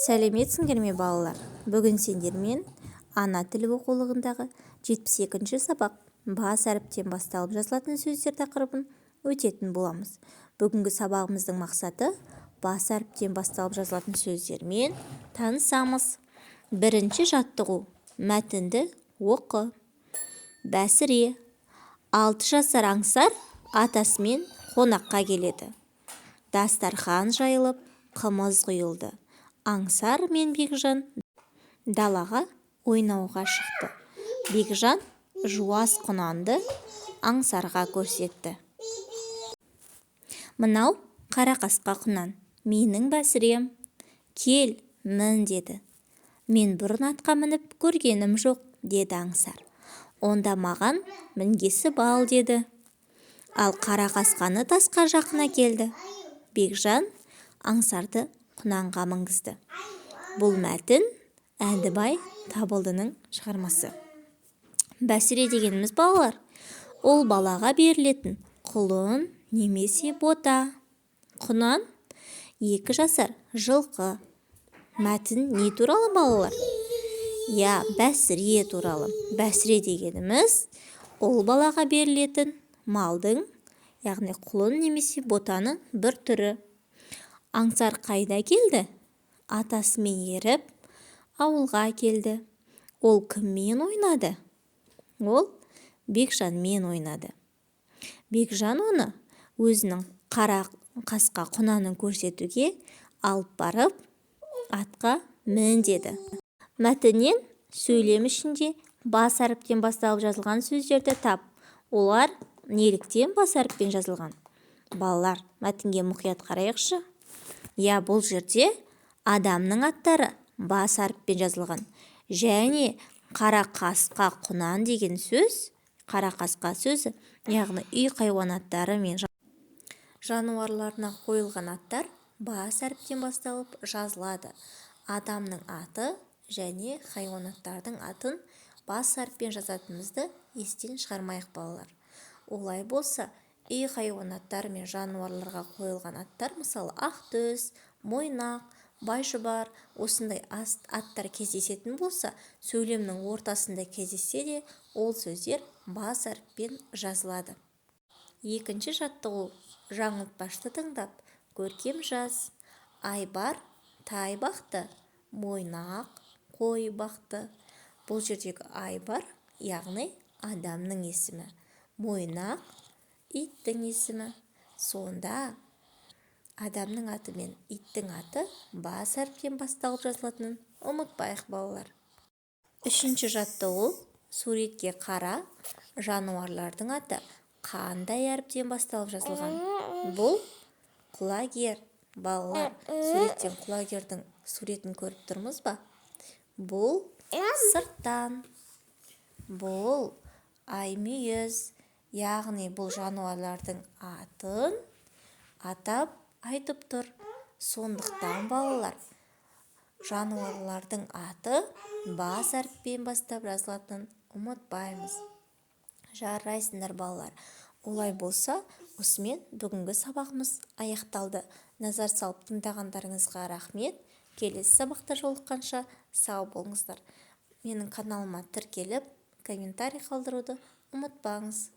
Сәлеметсіңдер ме, балалар! Бүгін сендермен ана тілі оқулығындағы 72-сабақ, «Бас әріптен басталып жазылатын сөздер» тақырыбын өтетін боламыз. Бүгінгі сабағымыздың мақсаты: бас әріптен басталып жазылатын сөздермен танысамыз. Бірінші жаттығу. Мәтінді оқы. Бәсіре. 6 жасар Аңсар атасымен қонаққа келеді. Дастархан жайылып, қымыз құйылды. Аңсар мен Бекжан далаға ойнауға шықты. Бекжан жуас құнанды Аңсарға көрсетті: «Мынау қара қасқа құнан — менің Бәсірем. Кел, мін», — деді. «Мен бұрын атқа мініп көргенім жоқ», — деді Аңсар. «Онда маған мінгесіп ал», — деді. Ал қара қасқаны тасқа жақын әкелді. Бекжан Аңсарды құнанға мінгізді. Бұл мәтін Әдібай Табылдының шығармасы. Бәсіре дегеніміз, балалар, ұл балаға берілетін құлын немесе бота. Құнан — 2 жасар жылқы. Мәтін не туралы, балалар? Иә, бәсіре туралы. Бәсіре дегеніміз — ұл балаға берілетін малдың, яғни құлын немесе ботаның бір түрі. Аңсар қайда келді? Атасымен еріп ауылға келді. Ол кіммен ойнады? Ол Бекжанмен ойнады. Бекжан оны өзінің қара қасқа құнанын көрсетуге алып барып, атқа мін деді. Мәтіннен сөйлем ішінде бас әріптен басталып жазылған сөздерді тап. Олар неліктен бас әріппен жазылған? Балалар, мәтінге мұқият қарайықшы. Иә, бұл жерде адамның аттары бас әріппен жазылған және қара қасқа құнан деген сөз, қара қасқа сөзі, яғни үй хайуанаттары мен жануарларына қойылған аттар бас әріптен басталып жазылады. Адамның аты және хайуанаттардың атын бас әріппен жазатынымызды естен шығармайық, балалар. Олай болса, үй хайуанаттары мен жануарларға қойылған аттар, мысалы, Ақтөс, Мойнақ, Байшұбар, осындай аттар кездесетін болса, сөйлемнің ортасында кездессе де, ол сөздер бас әріппен жазылады. Екінші жаттығу. Жаңылтпашты тыңдап, көркем жаз. Айбар тай бақты, Мойнақ қой бақты. Бұл жердегі Айбар, яғни адамның есімі, Мойнақ — иттің есімі. Сонда адамның аты мен иттің аты бас әріптен басталып жазылатынын ұмытпайық, балалар. Үшінші жаттығу. Суретке қара. Жануарлардың аты қандай әріптен басталып жазылған? Бұл құлагер. Балалар, суреттен құлагердің суретін көріп тұрмыз ба? Бұл сырттан, бұл аймүйіз. Яғни бұл жануарлардың атын атап айтып тұр. Сондықтан, балалар, жануарлардың аты бас әріппен бастап жазылатынын ұмытпаймыз. Жарайсыңдар, балалар! Олай болса, осымен бүгінгі сабағымыз аяқталды. Назар салып тыңдағандарыңызға рахмет. Келесі сабақта жолыққанша сау болыңыздар! Менің каналыма тіркеліп, комментарий қалдыруды ұмытпаңыз.